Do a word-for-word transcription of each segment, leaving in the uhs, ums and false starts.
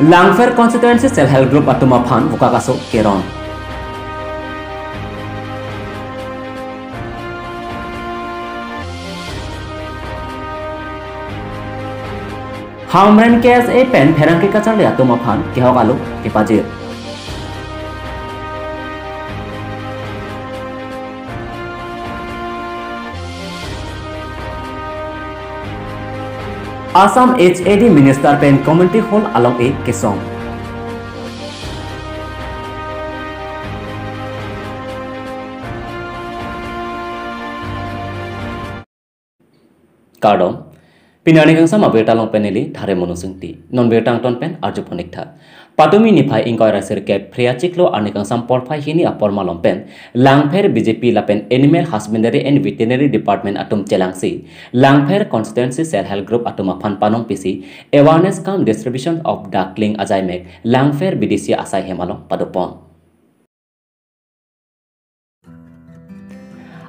Langpher Constituency Self Help Group atum aphan vokak aso keron. Hamren K S A pen pherangke kacharli atum aphan kehok alo kepajir. Assam H A D Minister pen Community Hall along-e kesong. Kardom. Pini arni kangsam abirta along pen neli Thare Mono Singti. Non birta angton pen arju pon ik tha. Patumi niphai ingkoi ra sirkep Phre achiklo arni kangsam porphai hini apor malom pen Langpher B J P lapen Animal Husbandry and Veterinary Department atum chelangsi Langpher Constituency Self Help Group atum aphan panong pisi awareness cum distribution of duckling ajaimek Langpher B D C asai hem along padopon.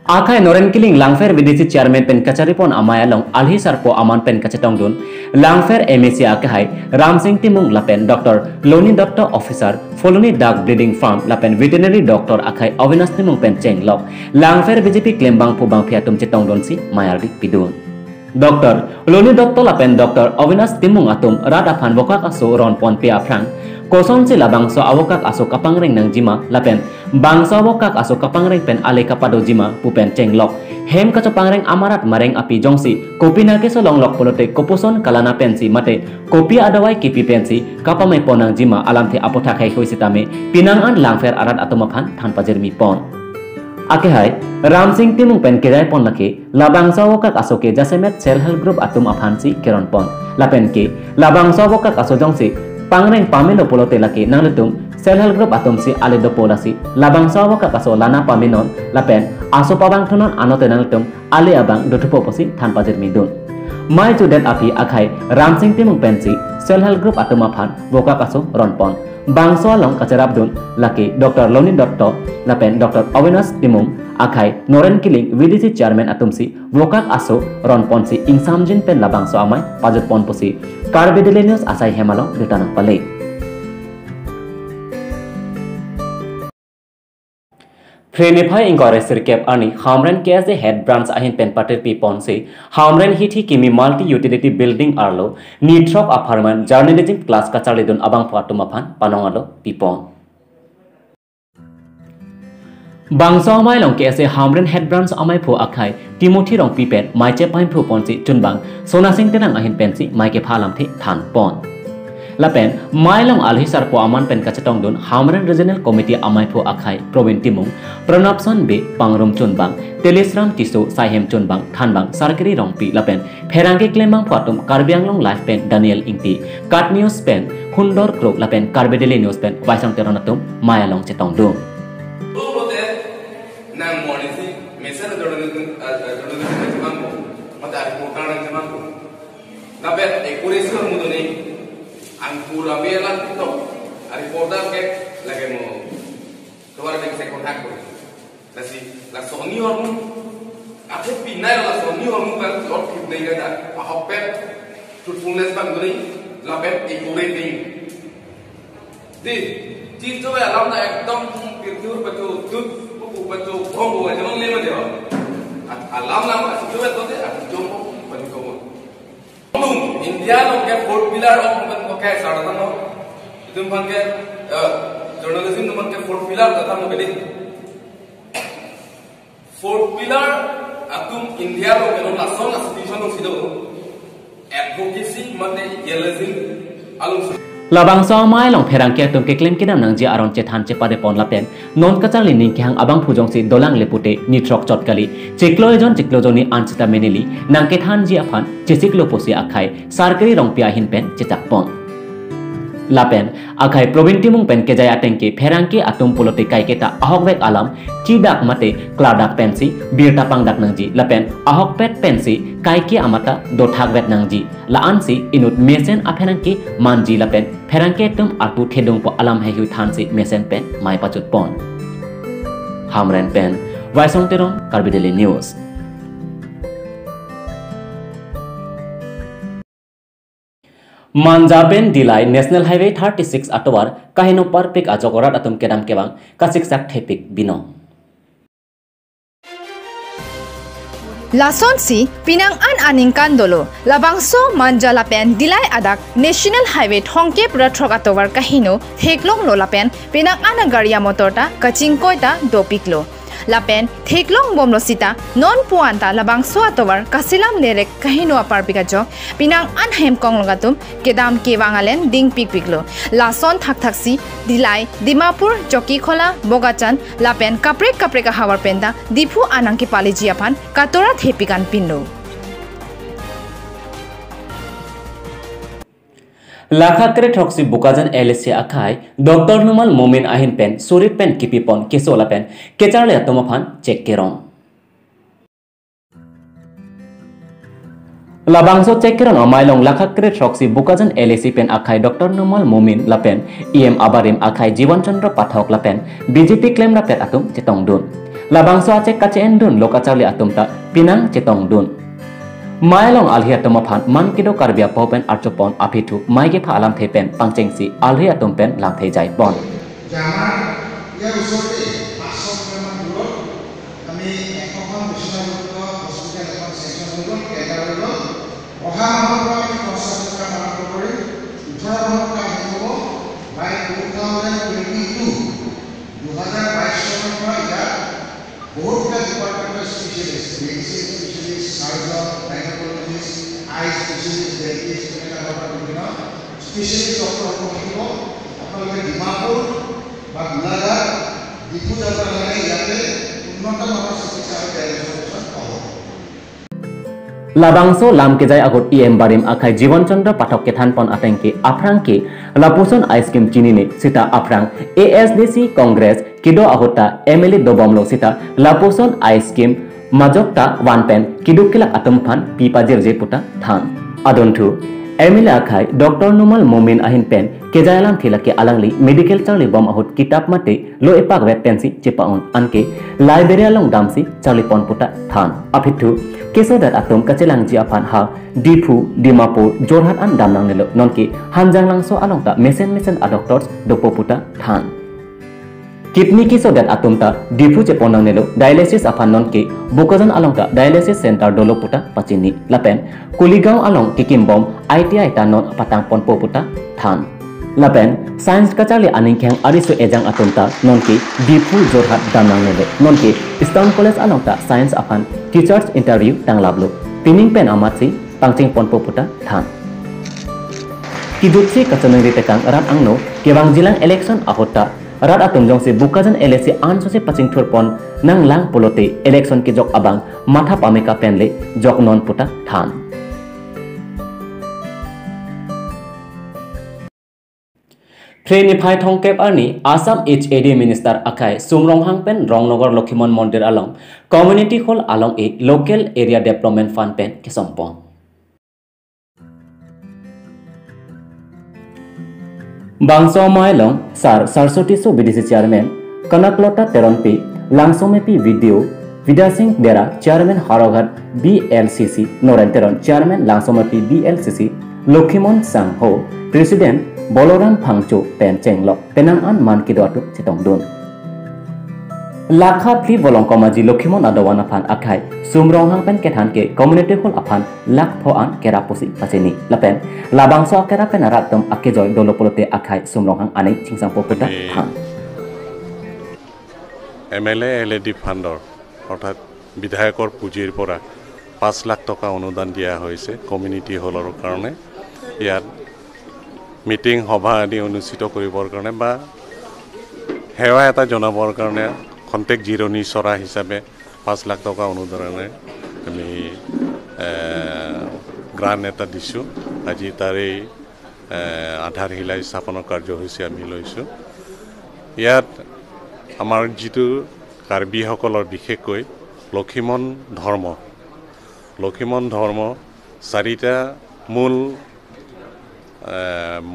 Akhai Noren Killing Langpher B D C chairman pen kacharipon amei along alhi sarpo aman pen kachetongdun Langpher M A C akhai Ramsing Timung lapen Doctor Loni Dutta officer Pholoni duck breeding farm lapen veterinary doctor akhai Avinash Timung pen chenglok Langpher B J P klembangpo bangpi atum chetongdunsi mei ardi pidun. Doctor Loni Dutta lapen Doctor Avinash Timung atum rat aphan vokak aso ron ponpe aphrang kosonsi labangso avokak aso kapangreng nangjima lapen bangso avokak aso kapangreng pen ale kapadojima pu pen chenglok hem kachopangreng amarat mareng api jongsi kopi nangkeso longlok pulote kopuson kalana pensi mate kopi adawai kipi pensi kapamepon nangjima alamthe aputhak heihui sitame penang an Langpher arat atum aphan than pajirmipon. Akhai Ramsing Timung pen kejaipon lake labangso avokak aso ke jasemet Self Help Group atum aphansi keronpon. Lapen ke labangso avokak aso jongsi pangreng pamelo pulote lake nanglitum Self Help Group atumsi ale dopo lasi labangso avokak aso lana pamenon lapen aso pabang thunon anote nanglitum ale abang dothupo pusi than pajirmidun. Mei chudet api akhai Ramsing Timung pensi Self Help Group atum aphan vokak aso ronpon. Bangso along kacherapdun lake Doctor Loni Dutta lapen Doctor Avinash Timung akhai Noren Killing V D C chairman atumsi vokak aso ronponsi ingsamjin pen labangso amei pajutpon pusi Karbi Daily News asai hem along birta nangpale. Phre niphai ingkoi ra sirkep arni Hamren K S A Head Branch ahin pen patirpiponsi Hamren hithi kimi multi utility building arlo nithrok apharman journalism class kacharlidun abangphu atum aphan panong alo pipon. Bangso amei along K S A Hamren Head Branch ameiphu akhai Timothy Rongpi pen mei chepaimphruponsi chunbang Sonasing Terang ahin pensi mei kepha alamthe thanpon. Lapen mei along alhi sarpo aman pen kachetongdun Hamren Regional Committee ameiphu akhai Probin Timung, Pranabson Bey pangrum chunbang, Telisram Tisso saihem chunbang thanbang Sarkiri Rongpi lapen pherangke klembangphu atum Karbi Anglong Live pen Daniel Ingti, KAT News pen Hundor Kro lapen Karbi Daily News pen Waisong Teron atum mei along chetongdun. Nang morning si mesen journalism, eh, eh, journalism nangchemangpo, mate reporter nangchemangpo. Lapen accuracy ahormu do-an, angkur ave lang TikTok, reporter ke lake mo, keluar dari second hak ko. Lasi, lason ahormu, athe pinai lason ahormu kan lot kidney kada, ahokpet, truthfulness bang do-an, lapen accurate do-an. Di, chis jo alam na ekdom pirthur pacho, tut, pupu pacho, bhong bo, jong le ma jo. At alam lam, at jo to de, at jong bo, pacho ko. Tum, India along ke fourth pillar of human ko ke saratan lo. Itum aphan ke, eh, journalism atum aphan ke fourth pillar kata mo bedi. Fourth pillar atum India along ke lason institution alongsi do. Advocacy mate journalism alongsi. Labangso amei along pherangke atum keklem kedam nangji aron chethan chepadepon lapen non kacharli ning kehang abangphu jongsi dolang le pute nithrok chot kali. Chiklo ejon chiklo jonni ansita meneli nangkethanji aphan chesiklo pusi akhai Sarkiri Rongpi ahin pen chechakpon. Lapen akhai Probin Timung pen kejai ateng ke pherangke atum pulote kaiketa ahokvek alam chidak mate klardak pensi birta pangdak nangji lapen ahokpet pensi kaike amata dothakvet nangji. La-ansi inut mesen apherangke manji lapen pherangke atum arpu thedungpo alam heihui thansi mesen pen mei pachutpon. Hamren pen Waisong Teron, Karbi Daily News. Manja pen Dillai National Highway thirty-six atovar kaheno parpik ajok rat atum kedam kevang kasiksak thepik binong. Lasonsi penang an aningkan dolo, labangso Manja lapen Dillai adak National Highway thongkep ra throk atovar kaheno theklonglo lapen penang an agari amotor ta kachingkoi ta dopiklo. Lapen theklong bomlo sita non puan ta labangso atovar kaselam lerek kaheno aparpik ajok penang an hem konglong atum kedam kevang alen dingpikpiklo. Lason thakthaksi Dillai, Dimapur, Chokikhola, Bogachan lapen kaprek kaprek ahavar penta Diphu anang kepaleji aphan katora thepik an pinlo. Lakha kre throksi Bokajan L A C akhai Doctor Numal Momin ahin pen suri pen kipipon keso lapen kecharli atum aphan chek kerong. Labangso chek kerong amei along lakha kre throksi Bokajan L A C pen akhai Doctor Numal Momin lapen E M abarim akhai Jiwan Chandra Pathak lapen B J P klem rapet atum chetongdun. Labangso achek kache-endun lo kacharli atum ta penang chetongdun. Mei along alhi atum aphan man kedo Karbi apo pen archopon aphi thu mei kepha alamthe pen pangchengsi alhi atum pen lamthe jaipon. যে আমাৰ ইয়াৰ ওচৰতে পাঁচশ মিটাৰমান দূৰত আমি এশখন বিচনাযুক্ত হস্পিটেল এখন চেংচন হৈ গ'ল, টেণ্ডাৰ হৈ গ'ল। অহা মাহৰ পৰা আমি কনষ্ট্ৰাকশ্যন কাম আৰম্ভ কৰিম। ওঠৰ মাহৰ কাম শেষ হ'ব। By two thousand twenty two, দুহেজাৰ বাইছ চনৰ পৰা ইয়াত বহুতকেইটা ডিপাৰ্টমেণ্টৰ specialist, medicine specialist, surgeon, gynaecologist, eye specialist, dentist, এনেকুৱা ধৰণৰ বিভিন্ন স্পেচিয়েলিষ্ট ডক্টৰ হ'ব থাকিব। আপোনালোকে ডিমাপুৰ বা গোলাঘাট, ডিফু যাব নালাগে, ইয়াতে উন্নত মানৰ চিকিৎসা আৰু ডায়েলিচিছৰ অপচন পাব। Labangso lam kejai ahut E M barim akhai Jiwan Chandra Pathak kethanpon ateng ke aphrang ke lapuson ice cream chinine sita aphrang A S D C Congress kedo ahut ta M L A dobomlo sita lapuson ice cream majok ta van pen keduk kelak atum aphan pi pajirje puta than. Adunthu M L A akhai Doctor Numal Momin ahin pen kejai alamthe lake alangli medical charlibom ahut kitap mate lo epakvet pensi chepa-un anke library along damsi charlipon puta than. Aphi thu kesodet atum kachelangji aphan ha Diphu, Dimapur, Jorhat an dam nangnelo, nonke Hanjanglangso along ta mesen mesen a doctors dopo puta than. Kidney kesodet atum ta Diphu chepon nangnelo, dialysis aphan nonke Bokajan along ta dialysis center dolo puta pachini. Lapen Kuligaon along kekimbom I T I ta non patangponpo puta than. Lapen science kacharli aningkhang ariso ejang atum ta nonke Diphu Jorhat dam nangnelo, nonke Eastern College along ta science aphan teachers interview tanglaplo. Pining pen amatsi pangchengponpo puta than. Kejutsi kacheningri tekang rat angno kevangjilang election ahut ta rat atum jongsi Bokajan L A C ansose pachingthurpon nanglang pulote election kejok abang matha pameka penle joknon puta than. Phre niphai thongkep arni Assam H A D Minister akhai Sum Ronghang pen Rongnagar Lokhimon Mondir along Community Hall along e Local Area Development Fund pen kesompon. Bangso amei along Sar Saraswati Tisso B D C Chairman, Kanaklata Teronpi, Langsomepi B D O, Vidya Singh Dera, Chairman Howraghat B L C C, Noren Teron, Chairman Langsomepi B L C C, Lokhimon Sangho, President Boloram Phangcho pen chenglok penang an man kedo atum chetongdun. Lakha phli volong komaji Lokhimon adovan aphan akhai Sum Ronghang pen kethan ke Community Hall aphan lakh pho an kerap pusi pachini. Lapen labangso akerap pen arat atum akejoi dolo pulote akhai Sum Ronghang aning chingsangpo puta than. M L A L A D ফাণ্ডৰ অৰ্থাৎ বিধায়কৰ পুঁজিৰ পৰা পাঁচ লাখ টকা অনুদান দিয়া হৈছে কমিউনিটি হলৰ কাৰণে। ইয়াত মিটিং সভা আদি অনুষ্ঠিত কৰিবৰ কাৰণে বা সেৱা এটা জনাবৰ কাৰণে খন্তেক জিৰণি চৰা হিচাপে পাঁচ লাখ টকা অনুদানেৰে আমি, এ, গ্ৰাণ্ট এটা দিছোঁ। আজি তাৰেই, এ, আধাৰশিলা স্থাপনৰ কাৰ্যসূচী আমি লৈছোঁ। ইয়াত আমাৰ যিটো কাৰ্বিসকলৰ বিশেষকৈ লক্ষীমন ধৰ্ম, লক্ষীমন ধৰ্ম চাৰিটা মূল, এ,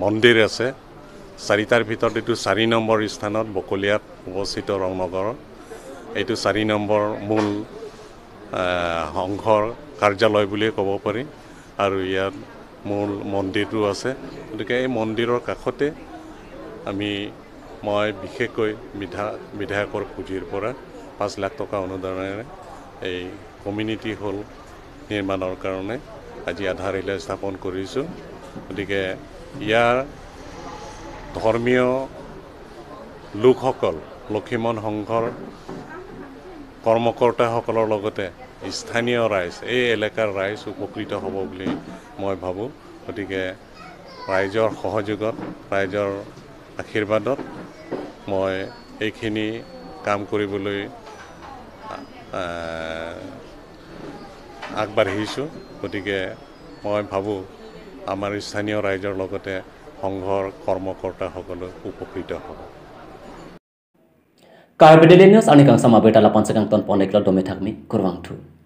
মন্দিৰ আছে। চাৰিটাৰ ভিতৰত এইটো চাৰি নম্বৰ স্থানত বকলিয়াত অৱস্থিত ৰংনগৰৰ এইটো চাৰি নম্বৰ মূল, এ, সংঘৰ কাৰ্যালয় বুলিয়ে ক'ব পাৰি। আৰু ইয়াত মূল মন্দিৰটো আছে। গতিকে এই মন্দিৰৰ কাষতে আমি, মই বিশেষকৈ বিধা বিধায়কৰ পুঁজিৰ পৰা পাঁচ লাখ টকা অনুদানেৰে এই কমিউনিটি হল নিৰ্মাণৰ কাৰণে আজি আধাৰশিলা স্থাপন কৰিছোঁ। গতিকে ইয়াৰ ধৰ্মীয় লোকসকল, লক্ষীমন সংঘৰ কৰ্মকৰ্তাসকলৰ লগতে স্থানীয় ৰাইজ, এই এলেকাৰ ৰাইজ উপকৃত হ'ব বুলি মই ভাবোঁ। গতিকে ৰাইজৰ সহযোগত, ৰাইজৰ আশীৰ্বাদত মই এইখিনি কাম কৰিবলৈ, আ, আগবাঢ়িছোঁ। গতিকে মই ভাবোঁ, আমাৰ স্থানীয় ৰাইজৰ লগতে সংঘৰ কৰ্মকৰ্তাসকলো উপকৃত হ'ব। Karbi Daily News arni kangsam abirta lapu-an si kangton pon-iklo, dome thakmi, kurvangthu.